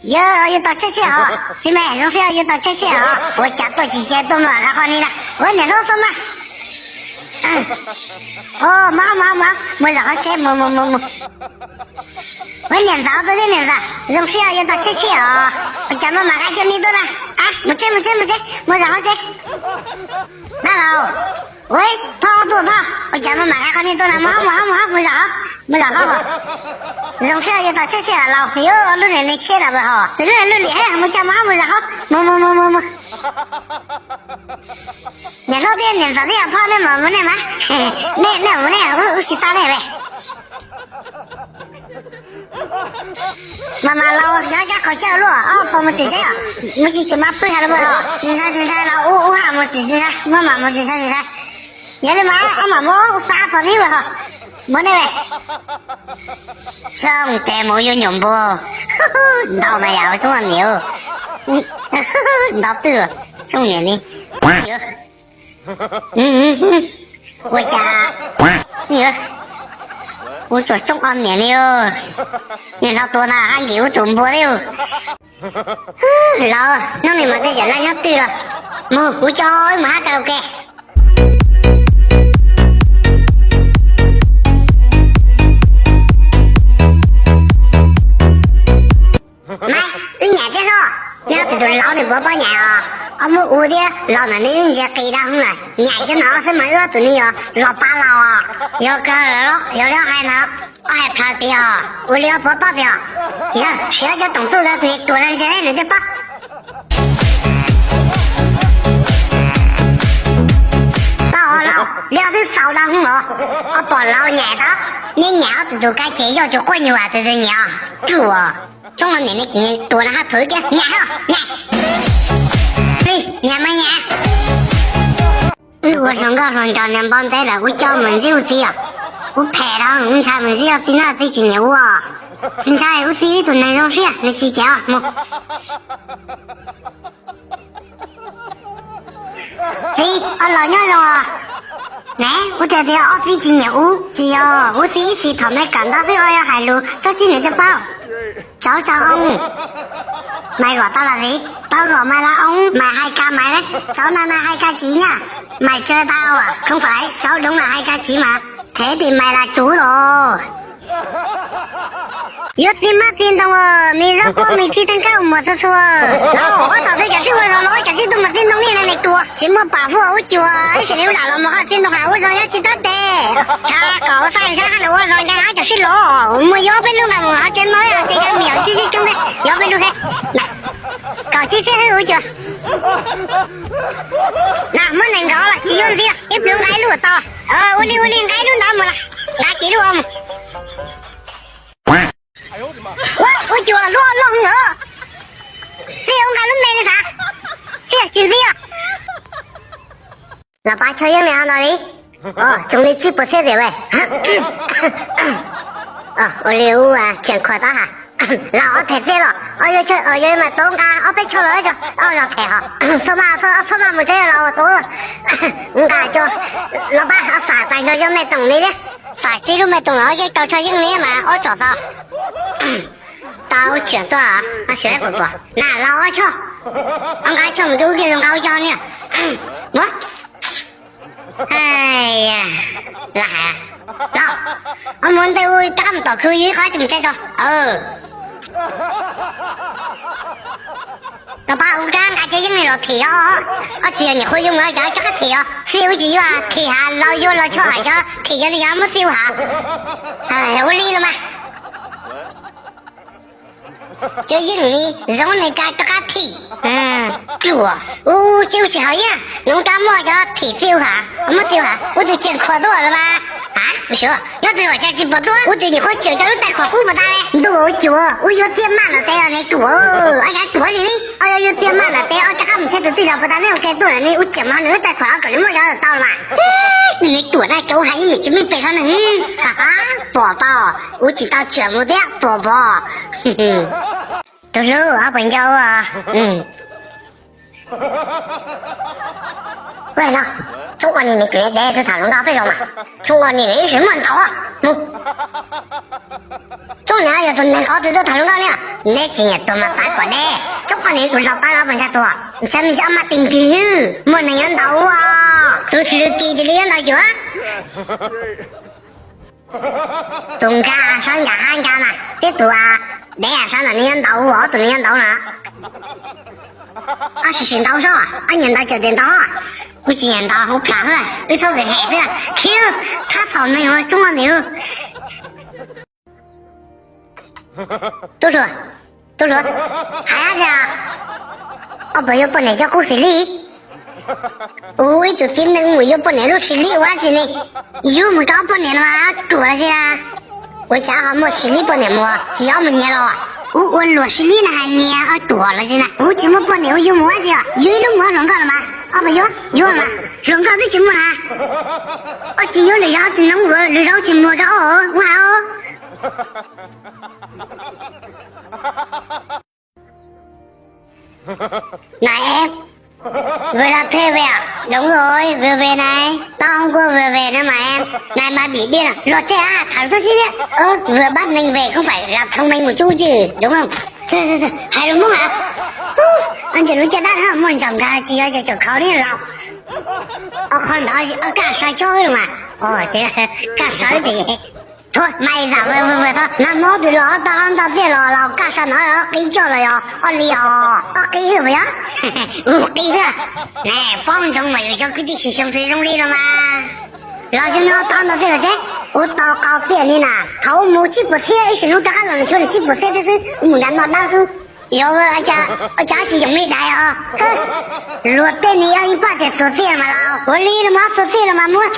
Yog, yog tau tsheb tsheb os, txiv me zoo siab yog tau tsheb tsheb os. Ua cas tuaj tsis cia tuaj mus qhov ni na. Ua niam hlob xo mas. Mus, mus, mus, mus zaum hauv tsev, mus, mus, mus, mus. Ua niam ntxawm, tus tij niam ntxawm zoo siab yog tau tsheb tsheb os. Ua cas maj mam qab coj ni tuaj na. Mus tsev, mus tsev, mus tsev, mus zaum hauv tsev. Dab laug. Ua, phauj tuaj phauj, ua cas maj mam qab qhov ni tuaj na, mus hauv, mus hauv, mus hauv, mus zaum hauv, mus zaum hauv. Zoo siab yog tau tsheb tsheb los laus, yuav lub niag tsheb los hos, tus lub niag lub lim, mus tsa mus hauv, mus zaum hauv, mus mus mus mus mus. Niam hlob thiab niam ntxawm thiab phauj, nej mam mus nej mas, nej, nej mus nej, wb tsis txaj nej li. Mas mas laus, yog kab qhov cawj luaj, ob pog mus tsev seb, mus tsis tsev mas pw hais los, tsis ntshai tsis ntshai los ub ub ha mus tsis tsis ntshai, muab mam mus tsis ntshai tsis ntshai. Yog li mas ob mam muab ub fab txog li lawm hos, muab nej. Txhob tes mus yuav nyuam npua, ntau mas yam ua txob niam, ntau twj txob niam li. Ua cas ua tsuas txob ob niam li, niag hlob tuag na hab nkim ub tus npua thiab. Laus, hnub ni mas tej yam laj nyob twg los, mus kuv coj wb mus hab karaoke. Maiv, wb nyaim thiab xwb. Neb ob tug laus ne puas paub nyaim os? Ob muab ua thiab los ntawm neb ntsia qis dab hwv lawm, nyaim cov ntawd xwb mas wb ob tug ne yog los pab laus os. Yog kawg, yog li ob hais ntawd, ob hais plhaws tiag os, ua li ob puas paub tiag os. Yog siav cov toom txuj ntawd kuv tuam no ntsia nws thiaj paub. Tau laus, li ob twb xaus dab hwv os. Ob pom laus nyaim tau, neb nyaim ob tug tus kab ces yog cov quaj nyuag tus tus nyaim os. Ruam, txhob los niam ne kuv tuam no hab thuam kiag, nyaim hab nyaim. Plig, nyaim mas nyaim. Wb ua hluas nkauj hluas nraug niag npau ntej lawm, wb coj mus ntsib wb txiv os. Wb phem dhau, wb ntshai mus ntsib wb txiv na, txiv tsis nyiam wb os. Tsis ntshai, wb txiv ib tug neeg zoo siab, nws tsis cem os, mus. Txiv, ob laus nyob zoo os. Ne, wb tias tias ob txiv tsis nyiam wb, tsis yog, wb txiv ib txhis thaum me kawm ntawv xwb os, yog hais lus txhob txib nws thiaj paub. Tsauv tsau oo, maiv kom tau los txiv, tau kom maiv los oo, maiv hais kas maiv, tsauv na na hais kas tsis nyaj, maiv tsawg tau, không phải, tsauv đúng là hais kas tsis mas, thế thì mày là chủ rồi. Yuav txiv mab txiv ntoo, mì rau cua mì txiv thaj kab mus txhua txhua. Ob thaum twg cov sib ua zog los cov sib tuaj mus txiv ntoo li no ne tuag. Tsis muaj pam fuaj ua cuag, ib sim li ua dam los mus ho txiv ntoo hais ua zog nyob tsis tab tes. Tha kom ua txaij sab hab los ua zog ncaag hab cov sib los. Muaj yuav peb lub nqaij mus hov tsev mab tsev kab mus yog tsis tsis coob thiab. Yuav peb lub thiab. Kaum tsib txhiab hwb ua cuag. Na muab nees nkaum los tsis yuav ntxiv, ib pluag nqa ib lub tau. Ua li ua li nqa ib lub ntawd mus los nqa kiag lub mus. Ua cuag lub loj heev os. Txij ua nqa lub me li ntag. Txij tsis ntxiv. Los pab choj yeeb li ho no li. Tsoom li tsib puas txhiab tiam vej. Ua li ub tseem khuam tau ha. Los ob them txij los ob yog li mas tau nqa ob peb tsho los ob zog them hos. Txhob maj, txhob maj mus tsev los ua tau. Nqa cov los pab ob xam tas nrho yog me toom li thiab. Xam tsib lub me toom los ob ke kaus tsho yeej li mas ob tsom tau. Tau tseem tuaj, na los ob tsho. Ob nqa tsho mus twb ub kiag zoo nqa ua cog li. Mus. Lam hais, los, ob mus ntej ub rov qab mus tom khw yus ib qho tsis mus tsev tso. Los pab ub rov qab nqa cov yeeb li los thim os. Ob tsis yog nyuam qhuav yuav mus cov rov qab thim os. Txij ub tsis yuav thim has los yuav los tsho hais cov thim yog li yog muab txij ub has. Ua li los mas. Cov yeej li zoo li ka rov qab thim. Ruam, ub tsis ub tsis haus yeej, nws rov muaj cov thim txij ub has, muab txij ub has, ub tus tseem khuam tuaj los mas. A, nyob twg ua cas tsis pom tuaj, ub tus nyuam qhuav tseem cov lub tais khuam kub puas tas li. Ntuj ua cuag, ub yuav txiaj maj los tes os ne ruam, ob yav ruam li li, ob yuav yuav txiaj maj los tes ob rov qab mus tsheb tus tij los puas tas ne, ua ke tuaj los ne ub tseem mas nws lub tais khuam kom nws muaj cov tau los mas. Nws ruam na cov hais ib nim tsis meej pem hlo nws. Pom tau, ub tsis tau tseem mus thiab pom pom. Tus hlub ob puas nco ua. Ua los, txhob ua ni nws kws dev tus tham hluas nkauj peb zoo mas, txhob ua ni nws ib sim muaj ntau mus. Tsob niag yog tus neeg qhov twg tuaj tham hluas nkauj ne? Neb tsis nyiam tuag mas xav kom deb. Tsob poj niam kuv los pab los puas ntshai tuag? Ntshai me ntsis ob mas ti nrig hwb, muaj neeg nyob ntaus ua. Tus tsis lwm kis tis li nyob ntaus cuam. Tus nkag sab nkag hab nkag mas, tib tus dev sab ntawm nws nyob ntaus ua, ob tug nws nyob ntaus na. Ob sim sim ntaus sob, ob nyiam ntaus cawm tias ntaus. Kuv tsis nyiam ntaus, kuv plam xwb, wb txhob vim hem xwb. Khiv, thab txhaum neeg ua tsob niag. Tub hluas, tub hluas, hais dab tsi? Ob pog yuav poj niam coj kub xim li. Ua ib tug txiv neej mus yuav poj niam lub xim li ua dab tsi ne? Yuav mus tau ob poj niam no mas ruam los tsis na. Ua cas ho muaj xim li poj niam mus tsis yog mus nyiag los? Ua ua luam xim li na hais nyiag ob ruam los tsis na. Ua tsis muaj poj niam ua yuav mus ua dab tsi os? Yuav ib lub mus hluas nkauj los mas. Ob pog yuav, yuav los mas. Hluas nkauj twb tsis muaj na. Ob tsis yuav lwm yog tsis noog lwm zaub tsis muag ka ob ua hais os. Nais, vwm los thej vwm, đúng rồi, vwm vwm nais, tau hôm qua vừa về nữa mà em, này mà bị điên à, lột che à, thảo tôi chi tiết, ơ, vừa bắt mình về không phải là thông minh một chút chứ, đúng không? Hais lus Hmoob hais, ntses lub caj dab no muaj ntsaum nkag tsis yog ces cov khau li laus. Ob qho ntawd kaj sai tsob los mas, kaj sai ces Thov mas zam vwm vwm vwm tho, nag hmo twg los tau ntau tiaj los los kaj sai ntawd qi coj los yog ob li os, ob qi xwb puas yog? Ua qi xwb. Nais, paub ntsoov mas yus cov kwv tij xyoo xyoo twg zoo li no mas. Los zoo li tau ntau tiaj los seb, ua tau qau tiaj li na. Thaum mus tsib puas txhiab ib sim hnub rov qab los nws tshuav li tsib puas txhiab thiab xwb, mus nrad no dawb xwb. Yog ua cas tsis yoom li dais os? Luag tej nws yog ib pab tias xuas tiaj mas los ua li los mas xuas tiaj los mas muab.